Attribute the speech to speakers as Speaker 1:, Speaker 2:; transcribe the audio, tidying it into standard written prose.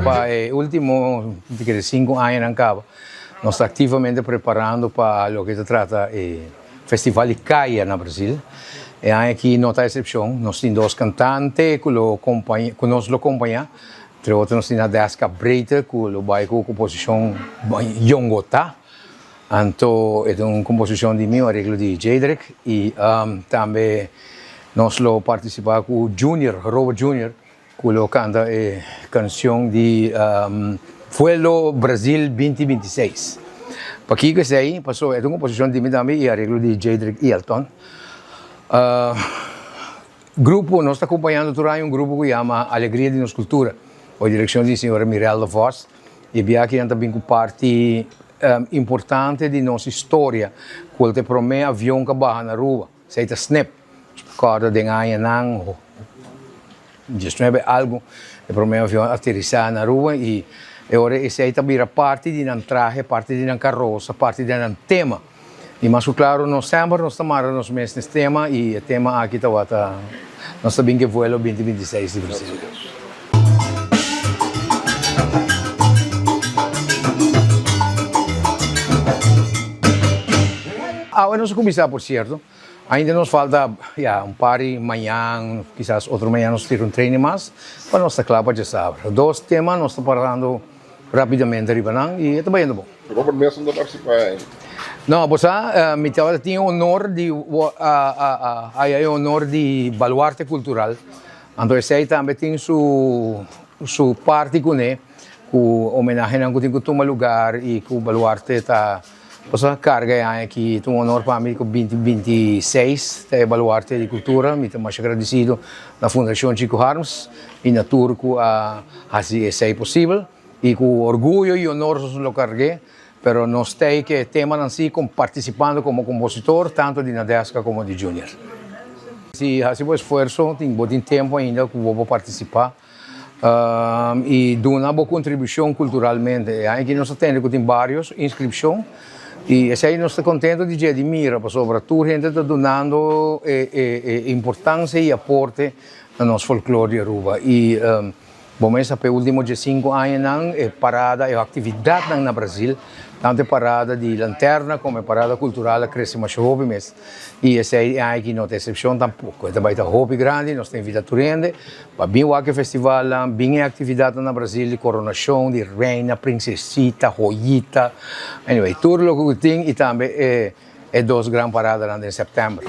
Speaker 1: Pa e ultimo 5 añanan caba, nos ta activamente preparando pa loke ta trata e Festival di Caya na Brasil. E aña aki no ta excepcion, nos tin dos cantante cu lo cu nos lo compaña, entre otro nos tin Nadeska Breite cu lo bay cu composicion Yongota. Anto e ta un composicion di mi, un areglo di Jadrick y tambe nos lo participa cu Junior, Robert Junior, cu lo canta e cancion di Vuelo Brasil binti 26. Pakico esey? Pasobra e ta un composicion di mi tambe y areglo di Jadrick y Elton. Grupo, nos ta acompañando tur aña un grupo cu yama Alegria di Nos Cultura, bou direccion di señora Mirelda Vos. E bia aki nan ta bin cu parti importante di nos historia, cual ta e prome avion cu a baha na Aruba, esey ta Snip. Nos ta corda den añanan diesnuebe algo, e prome avion a aterisa na Aruba y e ora esey ta bira parti di nan trahe, parti di nan carosa, parti di nan tema. Y mas cu claro nos semper nos ta mara nos mes nes tema y e tema aki tawata nos ta bin ke vuelo binti 26 di Brasil. Awe nos a cuminsa por cierto, ainda nos falta ya un par di mañan, kisas otro mañan nos tira un training mas pa nos ta cla pa djasabra. Dos tema nos ta parando Rapidamente riba nan y e ta bayendo bon.
Speaker 2: Robert mes no ta participa ainda.
Speaker 1: No, bo sa, mi tabata tin e honor di haya e honor di Baluarte Cultural. Anto esey tambe tin su su parti cune, cu homenahenan cu tin cu tuma lugar y cu Baluarte ta, bo sa, carga e aña aki. Ta un honor pa mi cu binti 26 ta e Baluarte di Cultura. Mi ta masha agradecido na Fundacion Chico Harms y na tur cu a haci esey posibel y cu orguyo y honor nos lo cargue, pero nos ta ke temanan si con participando como compositor tanto di Nadeska como di Junior. Si haci bo esfuerzo tin bo tin tempo ainda cu bo por participa y duna bo contribucion culturalmente. E aña aki nos ta tende cu tin varios inscripcion y esey nos ta contento di dje di mira pasobra tur hende ta dunando e importancia y aporte na nos folklor di Aruba y bo mes a p'e ultimo diesinco añanan e parada e actividadnan na Brasil tanto e parada di lanterna como e parada cultural a crece masha hopi mes y esey e aña aki no ta excepcion tampoco e ta bay ta hopi grandi nos ta invita tur hende pa bin wak e festivalnan bin e actividadnan na Brasil di coronacion di reina princesita joyita anyway tur loke cu tin y tambe e E dos gran paradanan den sèptèmber.